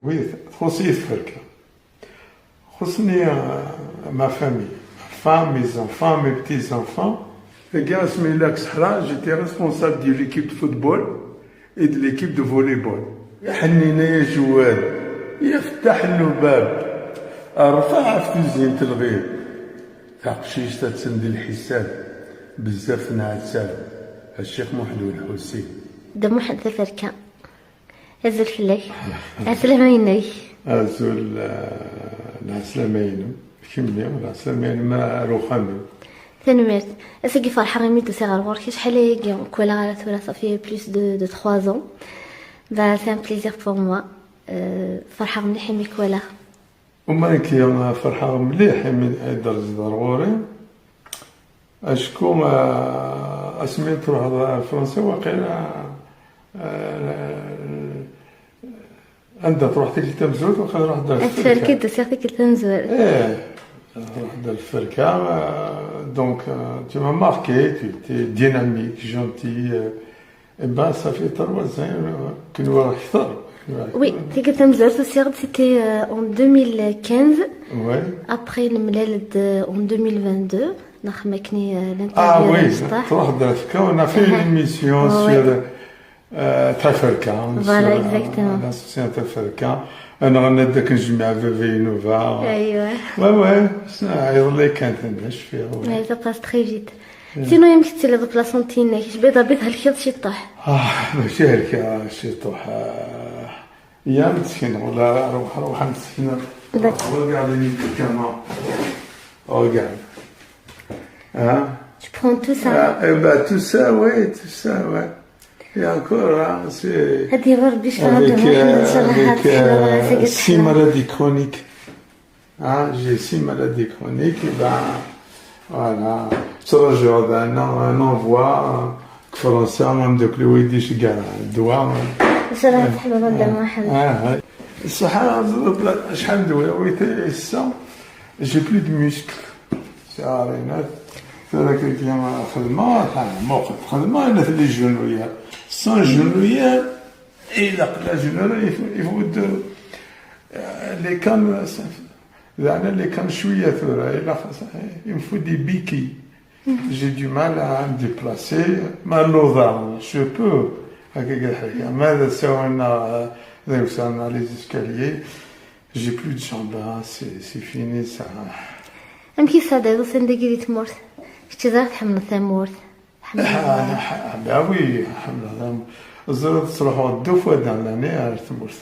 Oui, تخصني تفركة خصني ma famille, femme, mes enfants, mes petits-enfants. اسمي لاك صحراء, j'étais responsable de l'équipe de football et de l'équipe de volley-ball. يا حنينة يا جواد يا فتح الباب رفع في زينة الغيب تقشيش تسندي الحساب بزاف نعتاب الشيخ محمد الحسين. دا محند ثفركا أزول فلاك عسلامة ينك. أزول العسلامة ينم كملي العسلامة ينم روخامي. ثانميرت اساكي فرحة غيمي توسي غير غورك شحال هيك كولا غير ثورة ça fait plus de 3 ans. Bah, c'est un plaisir pour moi, فرحة مليح مي كوالا. وما كي فرحة مليح من درز ضروري اشكو اسمي تروح فرنسا وقيلا عندها تروح تيك تمزوت وقيلا تروح دار الفركة دوسير تيك تمزوت. ايه تروح دار الفركة. Donc tu m'as marqué, tu étais dynamique, gentil. Et ben ça fait 3 ans كنوا أكثر. Oui, تيك تمزوت دوسير c'était en 2015. Ouais. Après نملالد en 2022 نخمكني l'interview. Ah oui, تروح دار الفركة, on a fait une émission sur تافركا. Voilà, exactement. L'association تافركا. انا غنداك نجمع في نوفا. ايوا. Ouais, عيط كانت نعيش فيها. Ouais, ça passe très vite. Sinon يمكن تسير la santé كيش بيضا بيض هالكيض شي طوح. اه ماشي هلك شي طوح يا مسكين ولا روح روح مسكين. Regarde les médicaments. Regarde. Hein? Tu prends tout ça? Ah, eh ben, tout ça, oui, tout ça, ouais. Et encore, hein, c'est avec six maladies chroniques. Hein, j'ai six maladies chroniques, et ben, voilà. ترجع un envoi فرنسا عندك الويديش كاع الدواء. شرح تحلو واحد. اه الصحة شحال دواء ويت ça, j'ai plus de muscles. سارينات ثلاث كيما خدمة موقف خدمة انا les genouillères, sans genouillères إلا la genouillère, il faut les cannes زعما les cannes شوية ثورة إلا il faut des béquilles. J'ai du mal à me déplacer. ما اللوضة je peux هكاك الحكاية ماذا سوينا وصلنا les escaliers, j'ai plus de jambes, c'est fini ça. أمكي سادا سندقي تمورت كنتي زرت تحمل ثمورت؟ Ben oui, زرت تروحو deux fois dans l'année تمورت.